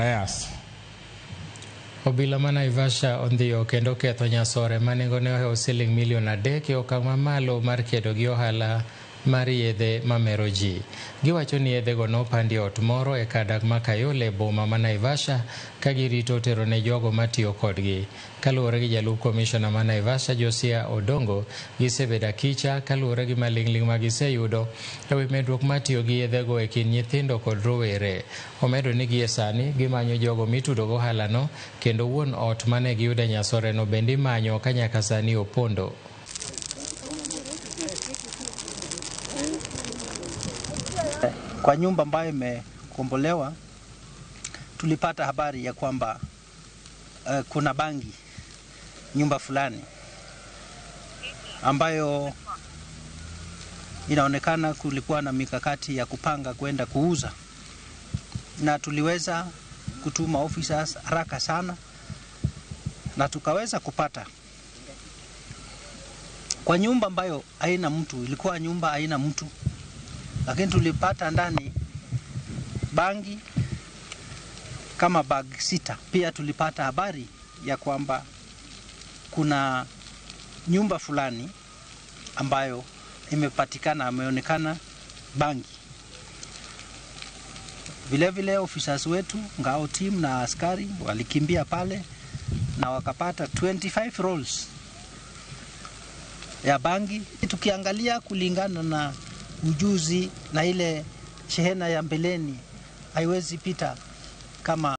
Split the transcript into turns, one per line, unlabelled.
Ayas.
Obila ma Naivasha ondhiyo kendo ketho nyasore ma nengone ohewo siling milion 3 e okang' mamalo mar kedo gi ohala mar yedhe mamero ji. Giwacho ni yedhego nopandi e ot moro e kar dak ma Kayole e boma ma Naivasha ka girito tero ne jogo matiyo kodgi. Kaluwore gi jalup komishona ma Naivasha Josia Odongo, gisebedo akicha kaluwore gi maling'ling' ma giseyudo e wi medruok mar tiyo gi yedhego e kind nyithindo kod rowere. Omedo ni gie sani gimanyo jogo mitudo go ohalano kendo wuon ot mane giyudo e nyasoreno bende imanyo ka nyaka sani opondo.
Kwa nyumba ambayo imekombolewa tulipata habari ya kwamba kuna bangi nyumba fulani ambayo inaonekana kulikuwa na mikakati ya kupanga kwenda kuuza, na tuliweza kutuma officers haraka sana na tukaweza kupata kwa nyumba ambayo haina mtu, ilikuwa nyumba haina mtu, lakini tulipata ndani bangi kama bag 6. Pia tulipata habari ya kwamba kuna nyumba fulani ambayo imepatikana, ameonekana bangi. Vile vile officers wetu ngao team na askari walikimbia pale na wakapata 25 rolls ya bangi. Tukiangalia kulingana na ujuzi na ile shehena ya mbeleni haiwezi pita kama